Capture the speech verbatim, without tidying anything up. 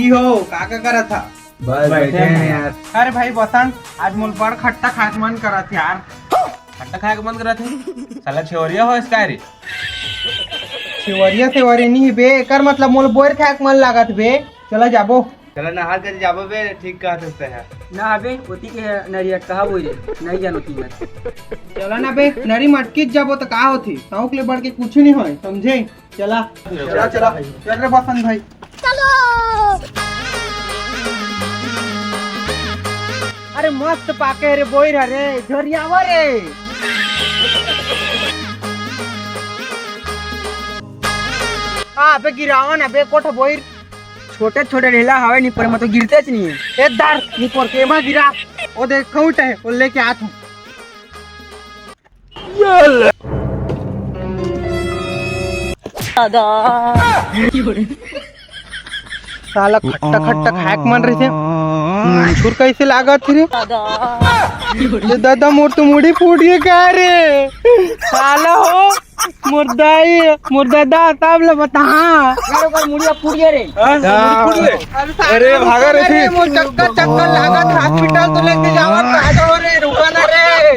की हो, का का करत हा? बस बैठे हैं यार। अरे भाई बसंत, आज मोला बड़ खट्टा खाए के मन करत हे यार। खट्टा खाए के मन करत हे? साला छेवरिया हो इसका रे। छेवरिया सेवरिया नहीं बे, एकर मतलब मोला बोर खाए के मन लागत बे। चला जाबो। चला नहार कर जाबो बे, ठीक कहत हस तैं। ना अबे, ओती के नरियट कहा बोई रे, नहीं जानो कीमत। चला ना बे, नरी मटकीत जाबो त का होथे? शौक ले बढ़ के कुछ नहीं होय, समझे? चला। चला, चला। चल रे बसंत भाई। चलो। अरे मस्त पाके रे बोइर रे, झरियावा रे। आ, अबे गिरावा ना बे, कोठ बोइर। छोटे छोटे ढेला हवे, नहीं पर मैं तो गिरते च नहीं है। ए दार, नहीं पर के मा गिरा। ओ देख, खौट है, वो लेके आत हूँ। साला खट्टा खट्टा खाए के मन रहिथे। हम्म, सुर कैसे लागत हे रे? ए दादा, मोर तो मुड़ी फूट गे का रे? साला हो, मोर दाई, मोर दादा, सब ल बता। हाँ? अरे कोई मुड़िया फूट गे रे। हाँ, मुड़ी फूट गे। अरे साला, अरे भागा रे अरे फिर। मोर चक्कर चक्कर लागत, हॉस्पिटल तो लेके जावत, भागो रे, रुका ना रे।